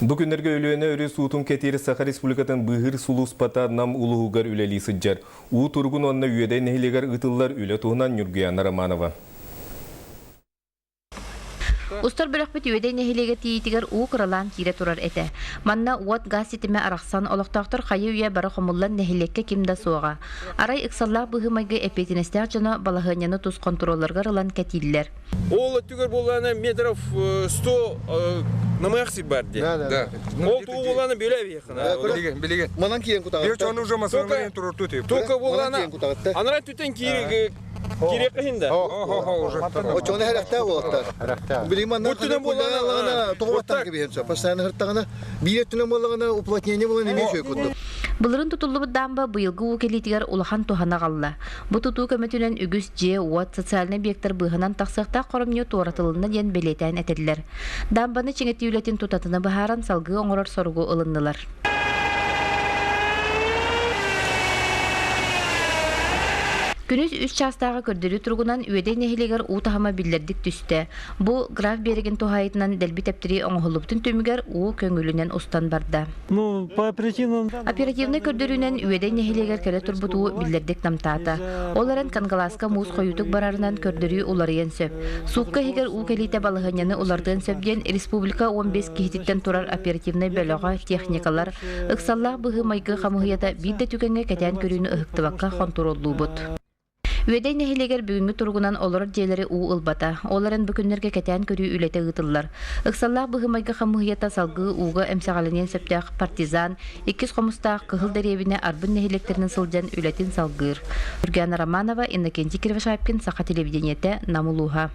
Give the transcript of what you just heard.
Бу күннэргэ Өлүөнэ өрүс уутун кэтиир Саха Республикатын быыһыыр сулууспата Нам улууһугар үлэлии сылдьар. Уу туругун уонна Үөдэй нэһилиэгэр ыытыллар үлэ туһунан Ньургуйаана Романова. Устар бөлөхпүт Үөдэй нэһилиэгэр тиийиитигэр уу кыралаан киирэ турар этэ. Манна уот гаас ситимэ арахсан, олохтоохтор хайы-үйэ бары хомуллан нэһилиэккэ ким да суоҕа. Арай ыксаллаах быһыы-майгы эппиэтинэстээх дьоно балаһыанньаны тус хонтуруолларыгар ылан кэтииллэр. Ол өттүгэр буоллаҕына метров 100 намыһах сир бар дии. Да, да. Ол туу буоллаҕына бөлө эбиэххина. Билигин, билигин. Манан киэн кутаҕытта. Биир чону уже масыналарын туруортуу тип. Только буоллаҕына анараа түтэн киири киириэххэ иһин да. Хо-хо-хо уже. Оччоҕуна хэрэхтээх буолаттар. Хэрэхтээх. Билигин манна Бу түнэн буоллаҕына тоҕо баттаан кэбиһэн сөп. Постоянно хыртаҕына биир өттүнэн буоллаҕына уплотнение буолан эмиэ үчүгэй курдук. Былырын тутуллубут даамба быйылгы уу кэлиитигэр улахан туһаны аҕалла. Бу тутуу көмөтүнэн үгүс дьиэ-уот, социальнай объектар быыһанан тахсыахтаах хоромньу туоратылынна диэн бэлиэтээн этэллэр. Даамбаны чиҥэтии үлэтин тутатына быһааран салгыы оҥорор соругу ылыннылар. Күнүс үс чаастааҕы көрдөрүү туругунан Үөдэй нэһилиэгэр уу таһыма биллэрдик түстэ. Бу граф биэрэгин туһаайытынан дэлби тэптэрии оҥоһуллубутун түмүгэр уу көҥүлүнэн устан барда. Ну, по причинам... Оперативнай көрдөрүүнэн Үөдэй нэһилиэгэр кэлэ турбут уу биллэрдик намтаата. Ол эрэн Кангалааска муус хойуутук барарынан көрдөрүү уларыйан сөп. Суукка иһигэр уу кэлиитэ балаһыанньаны уларытыан сөп диэн республика 15 киһититтэн турар оперативнай бөлөҕө, техникалар, ыксаллаах быһыы-майгы хамыыһыйата биир да түгэҥҥэ кэтээн көрүүнү ыһыктыбакка хонтуруоллуубут. Үөдэй нэһилиэгэр бүгүҥҥү туругунан олорор дьиэлэри уу ылбата. Ол эрэн бу күннэргэ кэтээн көрүү үлэтэ ыытыллар. Ыксаллаах быһыы-майгы хамыыһыйата салгыы ууга эмсэҕэлэниэн сөптөөх Партизан, Иккис Хомустаах, Кыһыл Дэриэбинэ, Арбын нэһилиэктэринэн сылдьан үлэтин салгыыр. Үргээн Романова, Иннокентий Кривошапкин, Саха телевидениетэ, Нам улууһа.